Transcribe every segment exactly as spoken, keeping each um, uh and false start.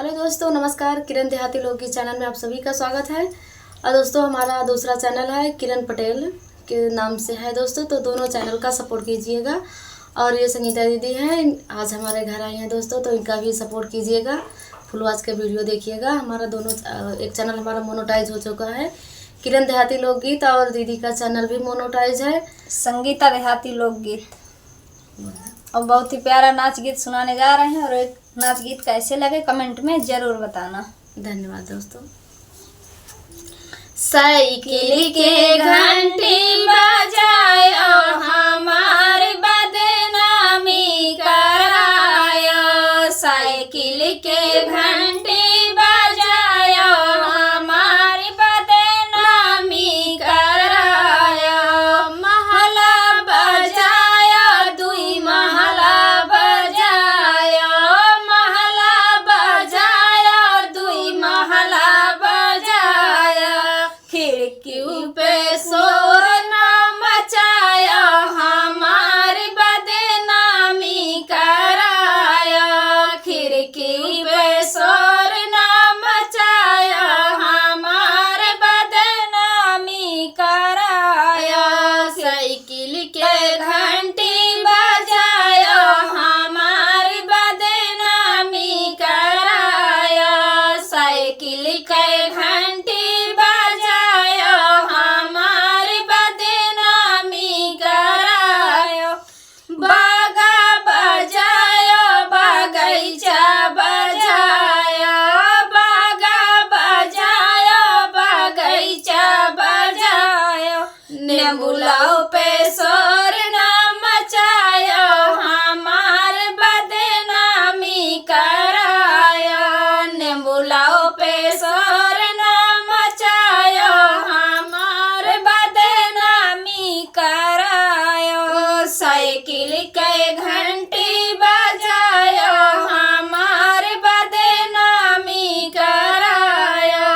हेलो दोस्तों, नमस्कार। किरण देहाती लोकगीत चैनल में आप सभी का स्वागत है। और दोस्तों, हमारा दूसरा चैनल है किरण पटेल के नाम से है दोस्तों, तो दोनों चैनल का सपोर्ट कीजिएगा। और ये संगीता दीदी हैं, आज हमारे घर आई हैं दोस्तों, तो इनका भी सपोर्ट कीजिएगा। फुलवास के वीडियो देखिएगा। हमारा दोनों, अ, एक चैनल हमारा मोनेटाइज हो चुका है, किरण देहाती लोकगीत, और दीदी का चैनल भी मोनेटाइज है, संगीता देहाती लोकगीत। और बहुत ही प्यारा नाच गीत सुनाने जा रहे हैं, और एक नाच गीत कैसे लगे कमेंट में जरूर बताना। धन्यवाद दोस्तों। साइकिल के घंटी बजायो, हमार बदनामी करायो। साइकिल के घंटी बजायो, हमार बदनामी करायो। महला बजायो, दुई महला बजायो, महला बजायो, दुई महला बजायो। खिड़की पे शोर ना मचायो, हमार बदनामी करायो। खिड़की पे शोर ना मचायो, हमार बदनामी करायो। साइकिल के घंटी बजायो, हमार बदनामी करायो। साइकिल के घंटी बजायो, हमार बदनामी करायो। बागा बजायो, बगैचा बजायो, बागा बजायो, बगैचा बजायो। नेबुलाओ पे शोर ना मचायो, हमार बदनामी करायो। नेबुलाओ पे शोर ना मचायो, हमार बदनामी करायो। साइकिल के घंटी बजायो, हमार बदनामी करायो।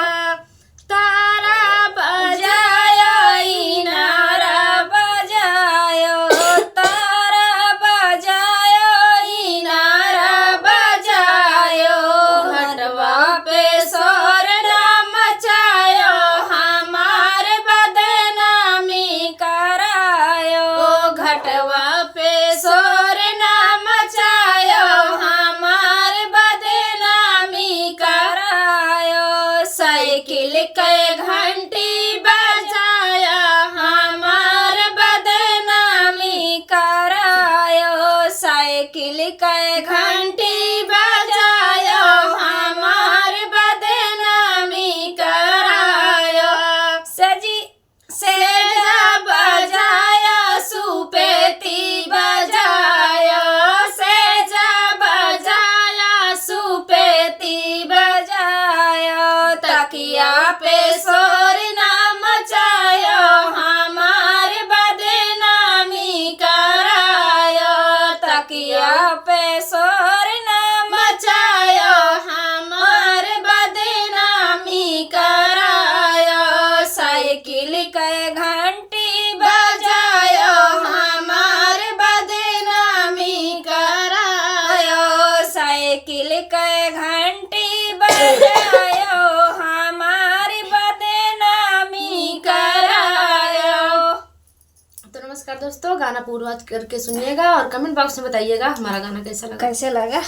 तारा बजायो, इनारा बजायो, तारा बजायो, इनारा बजायो। घटवा पे शोर ना मचायो, हमार बदनामी करायो। घटवा पे शोर ना मचायो, हमार बदनामी करायो। साइकिल के घंटी बजायो, हमार बदनामी करायो। साइकिल के घंटी बजायो, हमार बदनामी करायो। सजी सेजा बजायो, सुपेती बजायो, सेजा बजायो, सुपेती बजायो। तकिया पे शोर ना मचायो, हमार बदनामी करायो। तकिया पे शोर ना मचायो, हमार बदनामी करायो। साइकिल के घंटी बजायो, हमार बदनामी करायो। साइकिल के घंटी बजायो, हमार बदनामी करायो। तो नमस्कार दोस्तों, गाना पूरा करके सुनिएगा और कमेंट बॉक्स में बताइएगा हमारा गाना कैसा लगा। कैसे लगा?